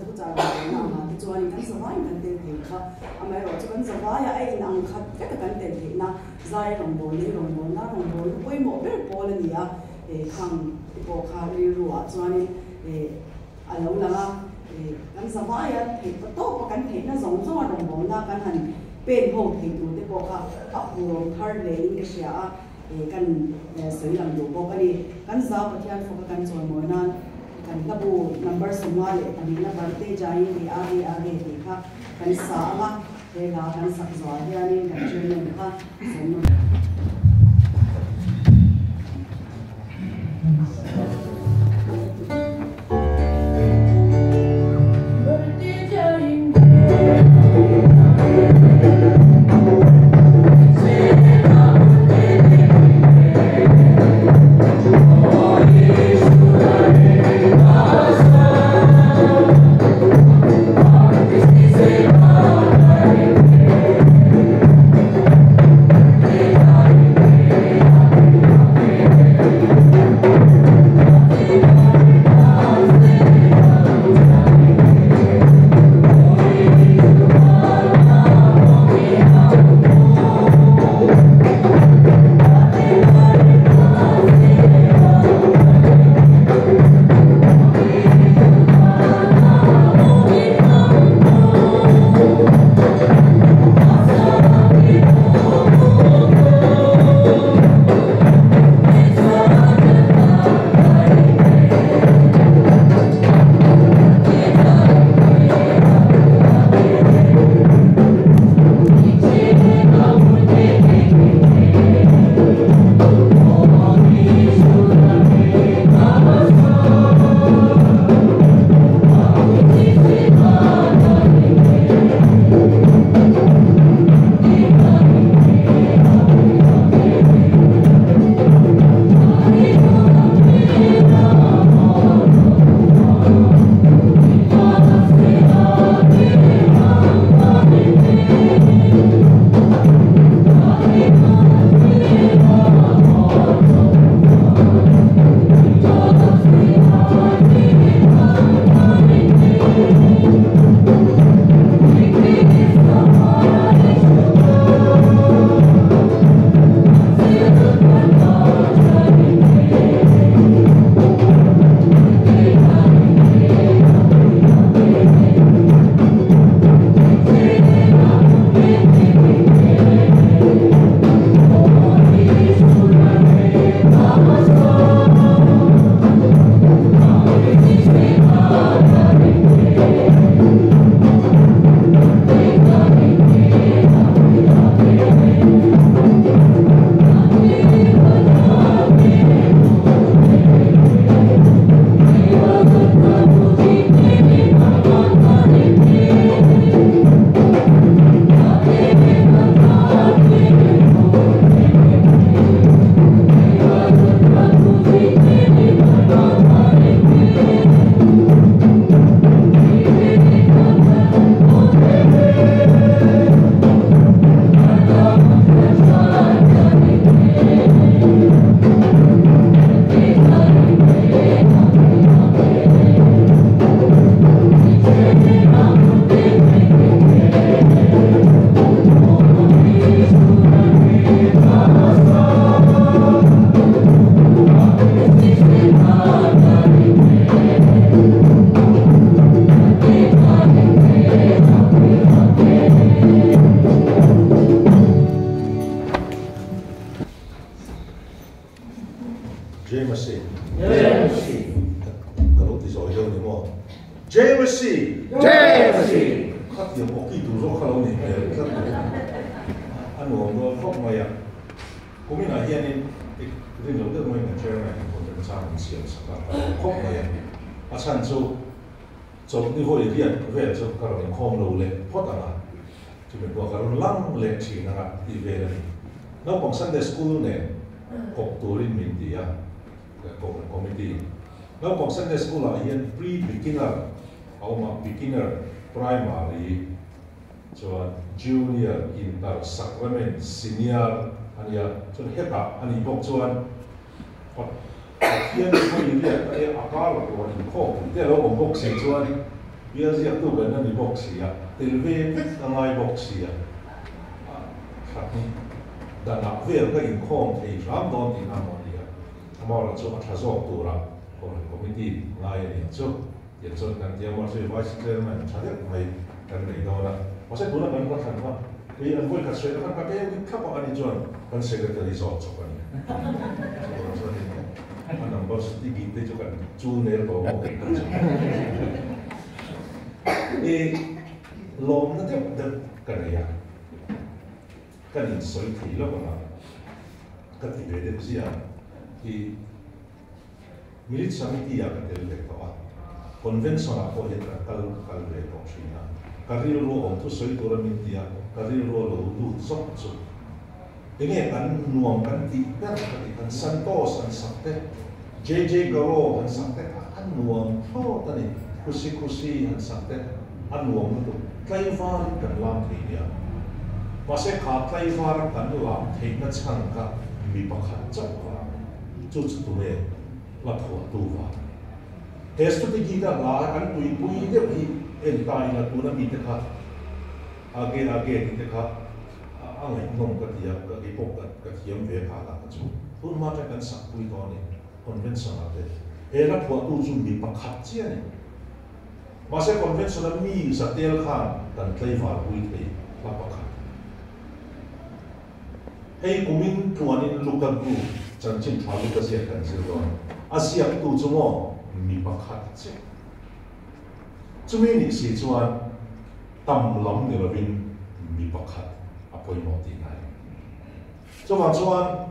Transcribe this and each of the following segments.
Thuchah rawngbawlna angah te chuanin kan zavaiin kan tel thei kha, amaherawhchu kan zavaia a in ang khat veka kan tel theihna zai rawngbawlna hi rawngbawlna rawngbawlna pawimawh ber pawl a ni a, khang te pawh kha rilru ah chuanin a lo lang a, kan zavaia theih pa tawpa kan theihna zawng zawnga rawngbawlna kan han pen ho thei tur te pawh kha a phurawm thar hle in ka hria a. Kan sawi lang duh bawk a ni. Kan zau Pathian fawka kan chawimawi nan kan hlabu number 52 na Barte Jayenge Aage Aage tih kha kan sa ang a, he hla kan sak zuah hianin kan chairman kha sawm James-i. James-i. Ka lo ti zawi deuh ni maw? James-i. James-i. Khatiang awki tur zawk kha lo nih hmel tlat mai. A nuam dawn khawp mai a. Kuminah hianin rin lo deuh maiin kan chairman in hun remchang min siam sak a, ka lawm khawp mai a. A chhan chu chawlhni vawi riat vel chu ka rawn inkhawm lo leh phawt ang a. Chumi pawh ka rawn lang leh thin anga tih vel a ni. Naupang Sunday School nen kawp turin min ti a, Kohhran Committee. Naupang Sunday School ah hian pre-beginner a awm a, beginner, primary, chuan junior, inter, sacrament, senior a nia. Chuan hetah a nih bawk chuan Pathian vawi riat a kar a tuah inkhawm pui te a lo awm bawk si chuan. Bial ziaktu kan la ni bawk si a, tel ve vek a ngai bawk si a, thla hnih danah vel ka inkhawm thei hram dawn tihna maw ni a, amaherawh chu a tha zawk tura Kohhran Committee ngai a nih chu tiang chuan kan ti a, mahse Vice Chairman tha deuh mai kan nei dawn a, mahse tuna kan va thlan kha kei an vawikhat sawi na khan ka keu dik thlap a, ani chuan kan Secretary zawk chawp a ni. Chuvang chuanin a number ti te chu kan chul nel tawh maw kei chu. I lawmna deuh deuh ka nei a, kan insawi thei lo ang a, ka ti ve deuh zia i Milit Samiti ah ka tel ve tawh a, Convention ah pawh hian ka kal kal ve tawh thin a, ka rilru awm thusawi tura min ti a, ka rilru a lo lut zawk chu. Enge kan nuam kan tih ber ka tih khan Santos han sak te, JJ Garo han sak te kha a nuam thlawt a ni, Khusi Khusi han sak te a nuam lutuk, tlaivarin kan lam thei nia. Mahse kha tlaivara kan lam theihna chhan kha mi pakhat chauh vang a ni, chu chu tunge hla phuahtu vang a ni. He study gita hla kan tuipui deuh hi en ta ila tuna mite kha age age tih te kha A ngaihnawm ka ti a, ka kei pawh ka ka thiam ve kha la ka chu. Tun hma atang kan sakpui tawh a ni, convention ah te. He hla phuahtu chu mi pakhat chiah a ni. Mahse convention a mi zatel khan kan tlaivalpui thei hla pakhat. Hei kumin tluanin Luka bu chanchin tha Luka ziak kan zir dawn. A ziaktu chu maw mi pakhat chiah. Chumi nih si chuan tam lam ni lovin mi pakhat a pawimawh tihna a ni. Chuvang chuan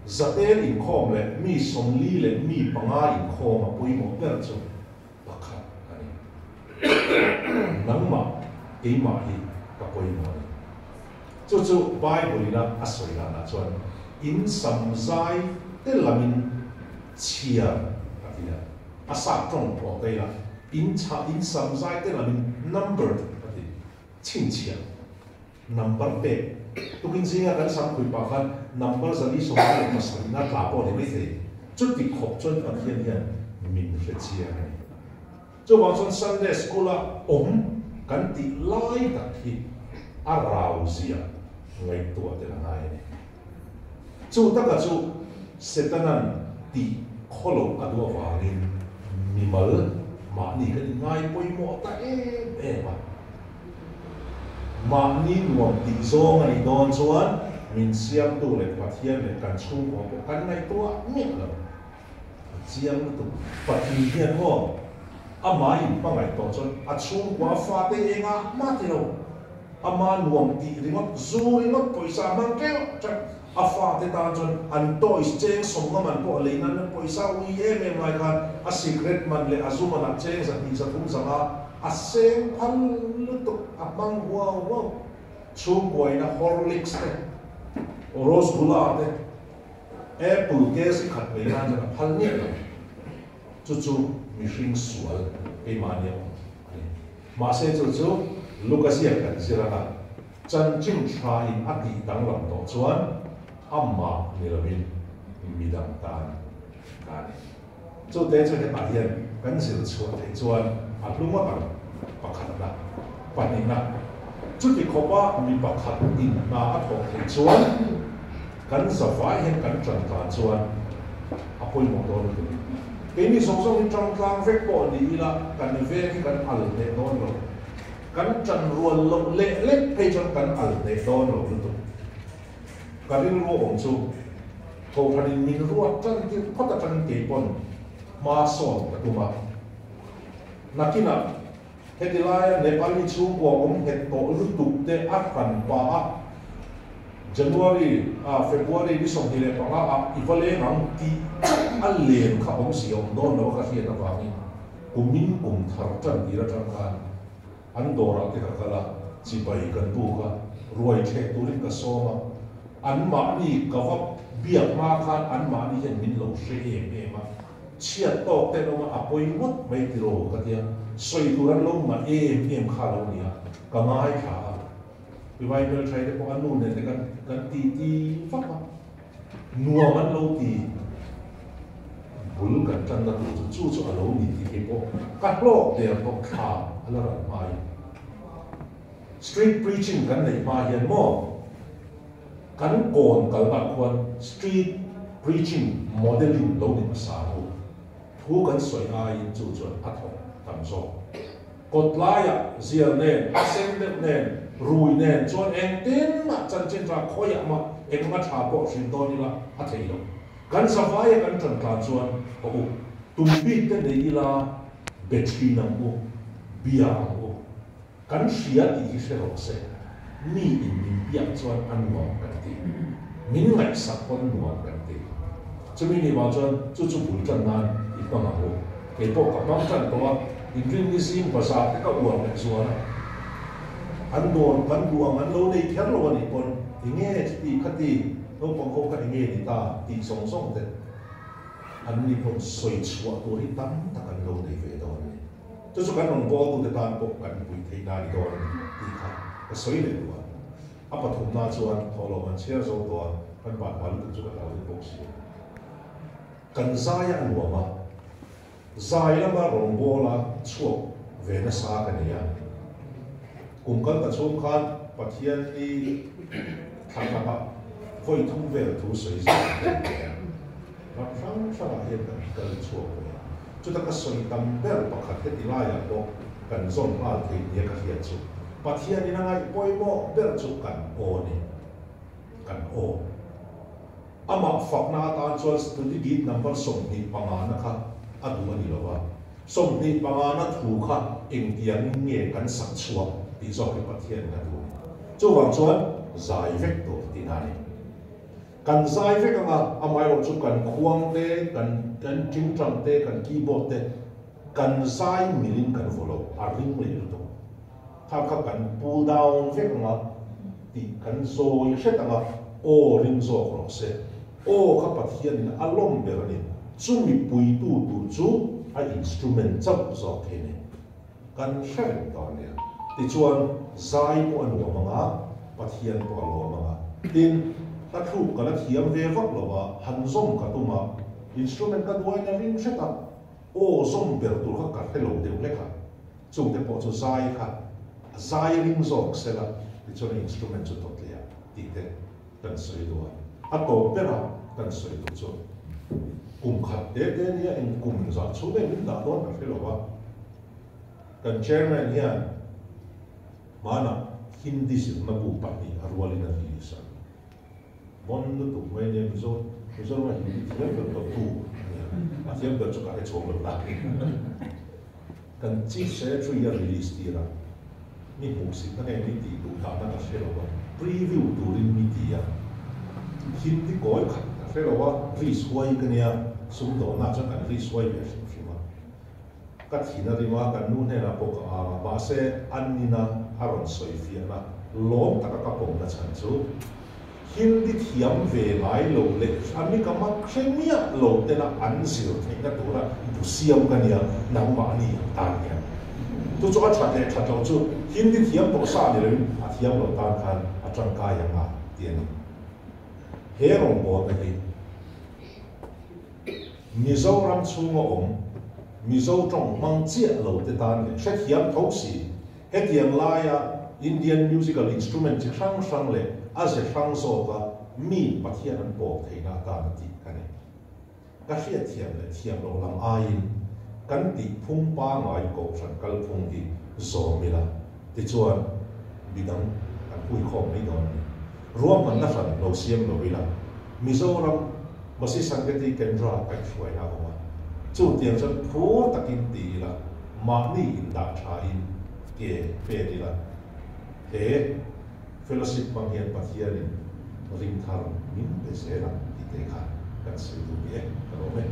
zatel inkhawm leh mi 40 leh mi panga inkhawm a pawimawh ber chu pakhat a ni. Nangmah, keimah hi ka pawimawh a ni. Chu chu Bible ina a sawi danah chuan in samzai te lamin chhiar a ti a. A sap tawng pawh ka ila in chhah in sam zai te lamin numbered a ti chhinchhiah number pek tukin zinga kan sam pui pah khan number 427 na tla pawh ni maithei chuti khawp chuan Pathian hian min hre chiang a ni. Chuvang chuan Sunday School a awm kan tih lai tak hi a rau zia ngaihtuah tel a ngai a ni. Chu taka chu Setanan tih khawlo a duh avangin mimal mahni kan inngai pawimawh ta em em a. Mahni nuam tih zawng a nih dawn chuan min siamtu leh Pathian leh kan chhungkua pawh kan ngaihtuah miah lo. A chiang lutuk. Patling hian maw amah inhmangaih tawh chuan a chhungkua a fate engah mah ti lo. Ama nuam tih ringawt, zu ringawt pawisa hmang keuh teuh a fate tan chuan an toys cheng sawmnga man pawh lei nan an pawisa ui em em lai khan a cigarette man leh a zu manah cheng 200 300 zanga a seng phal lutuk a hmang huau huau. Chhungkuaina Horlicks te, Rosgulla te, Apple kg khat lei nan chuan a phal miah lo. Chu chu mihring sual keimahni a awm a ni. Mahse chu chu Luka ziak kan zir anga chanchin tha in a tih danglam tawh chuan amah ni lovin midang tan ka ni. Chu te chu hetah hian kan zir chhuah theih chuan a hlu ngawt ang, pakhatna, pahnihna. Chuti khawpa mi pakhat in hna a thawh theih chuan kan zavai hian kan tan tlan chuan a pawimawh dawn lutuk. Keini zawng zawng hi tang tlang vek pawh ni ila kan veng hi kan al hneh dawn lo. Kan tan rual loh leh lek phei chuan kan al hneh dawn lo lutuk. Ka rilru awm chu Kohhranin min ruat tan tirh phawt atangin kei pawn hma sawn ka tum a. Nakinah heti laia Nepali chhungkua awm nghet tawh lutuk te a hran pah a, January ah February ni 25 ah i va leng ang tih chauh a len kha awm si a awm dawn lo a ka hriat avangin kumin kum thar tan tir atang khan an dawrah te ka kal a, chibai kan buk a, ruai thleh turin ka sawm a, an mahni ka va biak hma khan an mahni hian min lo hre em em a, chhiat tawk te an awm a, a pawi ngawt mai tiraw ka tia, sawi tur an lo ngah em em kha lo nia, ka ngaithla a, Pi Vai hmelthaih te pawh a nu nen te kan kan ti ti vak a, nuam an lo ti. Bul kan tanna tur chu chu chu a lo ni tih hi pawh ka hlawk der bawk thla a la ran hmai. Street preaching kan neih hma hian maw kan kawn kalna khuan street preaching modeling lo ni hmasa ang u. Thu kan sawi aiin chu chuan a thawk tam zawk. Kawt laiah zial nen, a sen deuh nen, rui nen chuan engtin mah chanchin tha khawiah mah enga tha pawh hrilh dawn ila a thei lo. Kan zavaia kan ṭan tlan chuan haw u, tum bik te nei ila be ṭhin ang u, bia ang u. Kan hria tih hi hre rawh se, mi in min biak chuan a nuam kan ti, min ngaihsak pawn nuam kan ti. Chumi ni vang chuan chu chu bul ṭan nan i hmang ang u. Kei pawh ka hmang ṭan tawh a, inrinni zing bazar te ka uar leh zual a. An dawr kan duh ang an lo nei kher lo a nih pawn enge chuti khati naupang ho kha enge ni ta tih zawng zawng te an ni pawn sawi chhuah tur hi tam tak an lo nei ve dawn a ni. Chu chu kan rawn bawltute tan pawh kan pui theih na a ni dawn a ni tih kha ka sawi leh duh a. A pathumna chuan thawhlawm an chhiar zo tawh a, kan van hma lutuk chu ka hlau deuh bawk si a. Kan zai a nuam a, zai lama rawngbawla chhuak ve nasa ka nei a. Kum kal ta chhung khan Pathian hi thla khatah vawi thum vel thu sawi zai ka nei ve a. Ram hrang hrangah hian kan kal chhuak ve a. Chuta ka sawi tam ber pakhat heti laiah pawh kan zawn nghal thei nia ka hriat chu Pathianin a ngaih pawimawh ber chu kan aw ni. Kan aw. Amah fakna atan chuan study git number 25 na kha a duh a ni lo va, 25 na thu kha engtiangin nge kan sak chhuak tih zawk hi Pathianin a duh a ni. Chuvang chuan zai vek tur tihna a ni. Kan zai vek anga amaherawh chu kan khuang te, kan kan tingtang te, kan keyboard te kan zai milin kan vaw lo, a ring leh lutuk. Kha kha kan pull down vek anga tih kan zawi hret anga aw ring zawk rawh se. Aw kha Pathianin a lawm ber a ni. Chumi puitu tur chu a instrument chauh zawk thei a ni. Kan hre reng ta nia. Tichuan, zai pawh a nuam ang a, Pathian pawh a lawm ang a. Tin, hla thluk ka la thiam ve vak lo a, han zawm ka tum a, instrument ka duain a ring hret a, aw zawm ber tur kha ka hre lo deuh hlek a. Chungte pawh chu zai kha zai ring zawk sela, tichuan instrument chu tawt leh a tih te kan sawi duh a. A tawp bera kan sawi duh chu kum khat te te nia eng kum zah chhung nge min dah dawn ka hre lo a. Kan chairman hian hmanah Hindi zirna bu pahnih a rualin a release a. Bon lutuk mai nia Mizo Mizorama Hindi thiam ber tawh tu a nia. A thiam ber chu ka hre chhuak lo la. Kan Chief Secretary a release tir a, mi hmuhsitna nge mi tih duh dahna ka hre lo a, preview turin mi ti a, Hindi kawi khat ka hre lo a, risk huai ka nia, sumdawnah chuan kan risk huai ve hrim hrim a. Ka thin a rim a, kan nu hnenah pawh ka ang a, mahse an nina a rawn sawi fiahna lawm taka ka pawmna chhan chu Hindi thiam ve ngai lo leh a mi ka mak hre miah lo tena an zir theihna tura bu siam ka nia nangmahni ang tan hian. Chu chu a that leh that loh chu Hindi thiam tawh sa ni loin a thiam lo tan khan a tangkai ang a ti a ni. He rawngbawlna hi Mizoram chhunga awm Mizo tawng hmang chiah lo te tan leh hrethiam tho si Hetiang laia Indian musical instrument chi hrang hrang leh a ze hrang zawka mi Pathian an pawm theihna atan a tih a ni. Ka hriatthiam leh thiam loh lam aiin kan tih phung pangngai kohhran kalphung hi zawm ila, tichuan midang kan huikhawm mai dawn a ni. Ruahmanna hran lo siam lo ila, Mizoram Basi Sangeti Kendra kaihhruaina a awm a, chutiang chuan phur takin ti ila, mahni indah thain ke pen ila, he fellowship hmang hian Pathianin ring thar min pe zel ang tih te kha kan sawi duh ni e, ka lawm e.